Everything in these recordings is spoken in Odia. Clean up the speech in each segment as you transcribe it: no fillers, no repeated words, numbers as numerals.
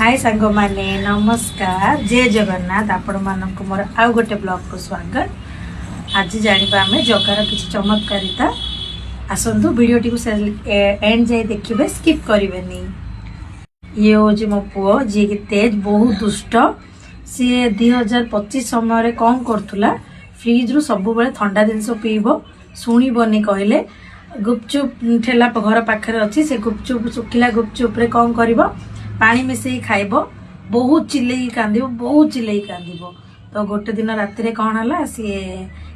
ହାଏ ସାଙ୍ଗମାନେ, ନମସ୍କାର, ଜୟ ଜଗନ୍ନାଥ। ଆପଣମାନଙ୍କୁ ମୋର ଆଉ ଗୋଟେ ବ୍ଲଗକୁ ସ୍ୱାଗତ। ଆଜି ଜାଣିବା ଆମେ ଜଗାର କିଛି ଚମତ୍କାରିତା। ଆସନ୍ତୁ, ଭିଡ଼ିଓଟିକୁ ଏଣ୍ଡ ଯାଇ ଦେଖିବେ, ସ୍କିପ୍ କରିବେନି। ଇଏ ହେଉଛି ମୋ ପୁଅ, ଯିଏକି ତେଜ, ବହୁତ ଦୁଷ୍ଟ। ସିଏ 2025 ସମୟରେ କ'ଣ କରୁଥିଲା, ଫ୍ରିଜରୁ ସବୁବେଳେ ଥଣ୍ଡା ଜିନିଷ ପିଇବ, ଶୁଣିବନି କହିଲେ। ଗୁପଚୁପ ଠେଲା ଘର ପାଖରେ ଅଛି। ସେ ଗୁପଚୁପ, ଶୁଖିଲା ଗୁପଚୁପରେ କ'ଣ କରିବ, ପାଣି ମିଶେଇ ଖାଇବ। ବହୁତ ଚିଲେଇକି କାନ୍ଦିବ, ବହୁତ ଚିଲେଇକି କାନ୍ଦିବ। ତ ଗୋଟେ ଦିନ ରାତିରେ କ'ଣ ହେଲା, ସିଏ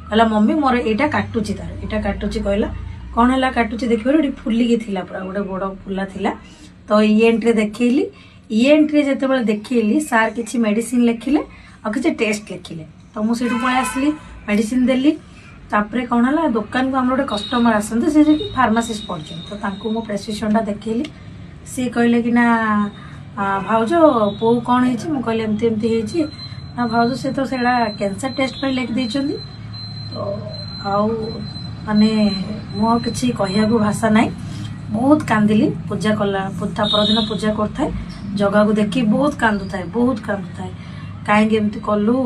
କହିଲା, "ମମ୍ମି, ମୋର ଏଇଟା କାଟୁଛି।" ତାର ଏଇଟା କାଟୁଛି କହିଲା। କ'ଣ ହେଲା କାଟୁଛି, ଦେଖିବାରୁ ଏଠି ଫୁଲିକି ଥିଲା, ପୁରା ଗୋଟେ ବଡ଼ ଫୁଲା ଥିଲା। ତ ଇଏନ୍ଟିରେ ଦେଖେଇଲି। ଇଏନ୍ଟିରେ ଯେତେବେଳେ ଦେଖେଇଲି, ସାର୍ କିଛି ମେଡିସିନ ଲେଖିଲେ ଆଉ କିଛି ଟେଷ୍ଟ ଲେଖିଲେ। ତ ମୁଁ ସେଇଠୁ ପଳେଇ ଆସିଲି, ମେଡିସିନ ଦେଲି। ତାପରେ କ'ଣ ହେଲା, ଦୋକାନକୁ ଆମର ଗୋଟେ କଷ୍ଟମର ଆସନ୍ତି, ସେ ସେଠି ଫାର୍ମାସିଷ୍ଟ ପଢ଼ୁଛନ୍ତି। ତ ତାଙ୍କୁ ମୁଁ ପ୍ରେସକ୍ରିପସନଟା ଦେଖେଇଲି। ସିଏ କହିଲେ କି ନା, "ଭାଉଜ, ପୁଅ କ'ଣ ହେଇଛି?" ମୁଁ କହିଲି, "ଏମିତି ଏମିତି ହେଇଛି।" "ନା ଭାଉଜ, ସେ ତ ସେଇଟା କ୍ୟାନ୍ସର ଟେଷ୍ଟ ପାଇଁ ଲେଖିଦେଇଛନ୍ତି।" ତ ଆଉ ମାନେ ମୁଁ ଆଉ କିଛି କହିବାକୁ ଭାଷା ନାହିଁ। ବହୁତ କାନ୍ଦିଲି। ପୂଜା କଲା, ତା ପରଦିନ ପୂଜା କରୁଥାଏ, ଜଗାକୁ ଦେଖି ବହୁତ କାନ୍ଦୁଥାଏ, ବହୁତ କାନ୍ଦୁଥାଏ। କାହିଁକି ଏମିତି କଲୁ,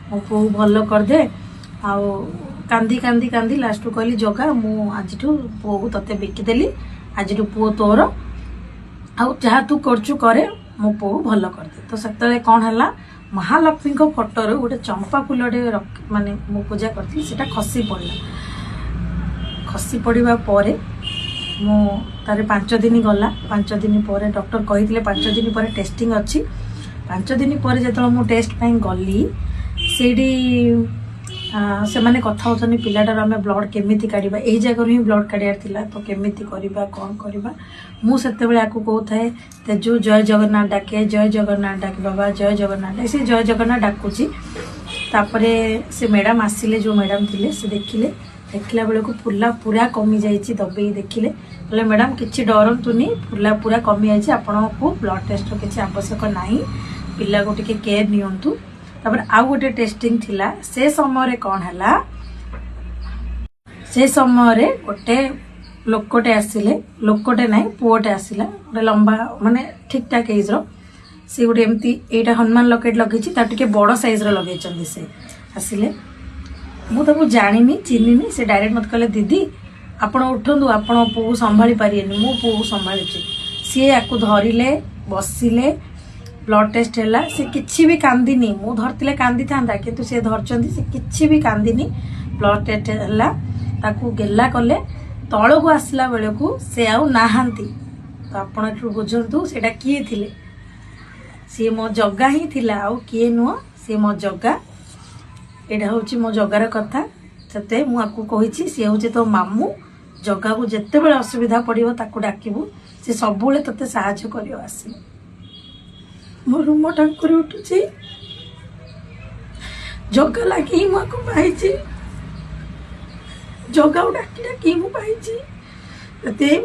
ମୋ ପୁଅକୁ ଭଲ କରିଦେ। ଆଉ କାନ୍ଦି କାନ୍ଦି କାନ୍ଦି ଲାଷ୍ଟକୁ କହିଲି, "ଜଗା, ମୁଁ ଆଜିଠୁ ପୁଅକୁ ତତେ ବିକିଦେଲି। ଆଜିଠୁ ପୁଅ ତୋର, ଆଉ ଯାହା ତୁ କରୁଛୁ କରେ, ମୋ ପୁଅକୁ ଭଲ କରିଦେ।" ତ ସେତେବେଳେ କ'ଣ ହେଲା, ମହାଲକ୍ଷ୍ମୀଙ୍କ ଫଟୋରୁ ଗୋଟେ ଚମ୍ପା ଫୁଲଟେ ମାନେ ମୁଁ ପୂଜା କରିଥିଲି, ସେଟା ଖସି ପଡ଼ିଲା। ଖସି ପଡ଼ିବା ପରେ ମୁଁ ତାରେ 5 ଦିନ ଗଲା। 5 ଦିନ ପରେ ଡକ୍ଟର କହିଥିଲେ 5 ଦିନ ପରେ ଟେଷ୍ଟିଂ ଅଛି। 5 ଦିନ ପରେ ଯେତେବେଳେ ମୁଁ ଟେଷ୍ଟ ପାଇଁ ଗଲି, ସେଇଠି ସେମାନେ କଥା ହେଉଛନ୍ତି, ପିଲାଟାର ଆମେ ବ୍ଲଡ଼ କେମିତି କାଢ଼ିବା? ଏଇ ଜାଗାରୁ ହିଁ ବ୍ଲଡ଼ କାଢ଼ିବାର ଥିଲା। ତ କେମିତି କରିବା, କ'ଣ କରିବା? ମୁଁ ସେତେବେଳେ ଆକୁ କହୁଥାଏ, "ତେଜୁ, ଜୟ ଜଗନ୍ନାଥ ଡାକେ, ଜୟ ଜଗନ୍ନାଥ ଡାକେ ବାବା, ଜୟ ଜଗନ୍ନାଥ ଡାକେ।" ସେ ଜୟ ଜଗନ୍ନାଥ ଡାକୁଛି। ତାପରେ ସେ ମ୍ୟାଡ଼ାମ୍ ଆସିଲେ, ଯେଉଁ ମ୍ୟାଡ଼ାମ୍ ଥିଲେ, ସେ ଦେଖିଲେ। ଦେଖିଲା ବେଳକୁ ଫୁଲା ପୁରା କମିଯାଇଛି। ଦବେଇ ଦେଖିଲେ, କହିଲେ, "ମ୍ୟାଡ଼ାମ୍, କିଛି ଡରନ୍ତୁନି, ଫୁଲା ପୁରା କମିଯାଇଛି। ଆପଣଙ୍କୁ ବ୍ଲଡ଼ ଟେଷ୍ଟର କିଛି ଆବଶ୍ୟକ ନାହିଁ। ପିଲାକୁ ଟିକେ କେୟାର ନିଅନ୍ତୁ।" ତାପରେ ଆଉ ଗୋଟେ ଟେଷ୍ଟିଂ ଥିଲା। ସେ ସମୟରେ କ'ଣ ହେଲା, ସେ ସମୟରେ ଗୋଟେ ଲୋକଟେ ଆସିଲେ, ଲୋକଟେ ନାହିଁ, ପୁଅଟେ ଆସିଲା, ଗୋଟେ ଲମ୍ବା, ମାନେ ଠିକ ଠାକ ଏଜ୍ର। ସେ ଗୋଟେ ଏମିତି ଏଇଟା ହନୁମାନ ଲକେଟ ଲଗେଇଛି, ତାର ଟିକେ ବଡ଼ ସାଇଜ୍ର ଲଗେଇଛନ୍ତି। ସେ ଆସିଲେ, ମୁଁ ତାକୁ ଜାଣିନି, ଚିହ୍ନିନି। ସେ ଡାଇରେକ୍ଟ ମୋତେ କହିଲେ, "ଦିଦି, ଆପଣ ଉଠନ୍ତୁ, ଆପଣ ପୁଅକୁ ସମ୍ଭାଳି ପାରିବେନି, ମୁଁ ପୁଅକୁ ସମ୍ଭାଳୁଛି।" ସିଏ ଆକୁ ଧରିଲେ, ବସିଲେ, ବ୍ଲଡ ଟେଷ୍ଟ ହେଲା। ସେ କିଛି ବି କାନ୍ଦିନି। ମୁଁ ଧରିଥିଲେ କାନ୍ଦିଥାନ୍ତା, କିନ୍ତୁ ସେ ଧରିଛନ୍ତି, ସେ କିଛି ବି କାନ୍ଦିନି। ବ୍ଲଡ ଟେଷ୍ଟ ହେଲା, ତାକୁ ଗେଲା କଲେ। ତଳକୁ ଆସିଲା ବେଳକୁ ସେ ଆଉ ନାହାନ୍ତି। ତ ଆପଣ ଏଠୁ ବୁଝନ୍ତୁ ସେଇଟା କିଏ ଥିଲେ। ସିଏ ମୋ ଜଗା ହିଁ ଥିଲା, ଆଉ କିଏ ନୁହଁ, ସିଏ ମୋ ଜଗା। ଏଇଟା ହେଉଛି ମୋ ଜଗାର କଥା। ସେଥିପାଇଁ ମୁଁ ଆକୁ କହିଛି, ସିଏ ହେଉଛି ତୋ ମାମୁଁ। ଜଗାକୁ ଯେତେବେଳେ ଅସୁବିଧା ପଡ଼ିବ, ତାକୁ ଡାକିବୁ, ସେ ସବୁବେଳେ ତୋତେ ସାହାଯ୍ୟ କରିବ ଆସିବ। ମୋ ରୁମ ଟାଙ୍କୁରି ଉଠୁଛି। ଜଗା ଲାଗି ହିଁ ମୁଁ ଆକୁ ପାଇଛି। ଜଗାକୁ ଡାକି ଡାକି ମୁଁ ପାଇଛି। ସେଥିପାଇଁ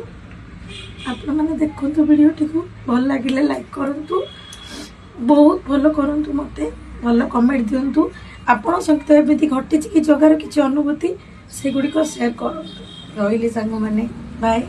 ଆପଣମାନେ ଦେଖନ୍ତୁ ଭିଡ଼ିଓଟିକୁ, ଭଲ ଲାଗିଲେ ଲାଇକ୍ କରନ୍ତୁ, ବହୁତ ଭଲ କରନ୍ତୁ, ମୋତେ ଭଲ କମେଣ୍ଟ ଦିଅନ୍ତୁ। ଆପଣଙ୍କ ସହିତ ଏମିତି ଘଟିଛି କି ଜଗାର କିଛି ଅନୁଭୂତି, ସେଗୁଡ଼ିକ ସେୟାର କରନ୍ତୁ। ରହିଲି ସାଙ୍ଗମାନେ, ବାଏ।